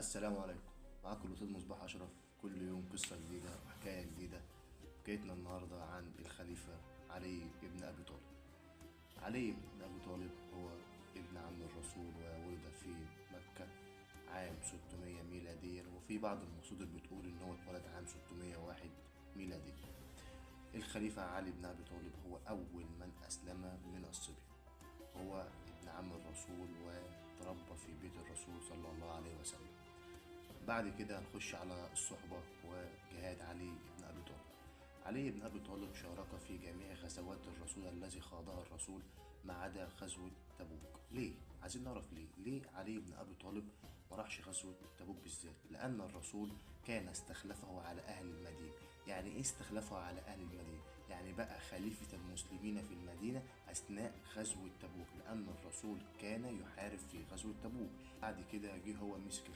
السلام عليكم، معاكم الأستاذ مصباح أشرف. كل يوم قصة جديدة وحكاية جديدة. حكايتنا النهاردة عن الخليفة علي بن أبي طالب. علي بن أبي طالب هو ابن عم الرسول، وولد في مكة عام 600 ميلاديا، وفي بعض المصادر بتقول إن هو اتولد عام 601 ميلاديا. الخليفة علي بن أبي طالب هو أول من أسلم من الصبي، هو ابن عم الرسول وتربى في بيت الرسول صلى الله عليه وسلم. بعد كده هنخش على الصحبة وجهاد علي بن أبي طالب. علي بن أبي طالب شارك في جميع غزوات الرسول الذي خاضها الرسول ما عدا غزوة تبوك. ليه؟ عايزين نعرف ليه؟ ليه علي بن أبي طالب ما راحش غزوة تبوك بالذات؟ لأن الرسول كان استخلفه على أهل المدينة. يعني إيه استخلفه على أهل المدينة؟ يعني بقى خليفة المسلمين في المدينة أثناء غزوة تبوك، لأن الرسول كان يحارب في غزوة تبوك. بعد كده جه هو مسك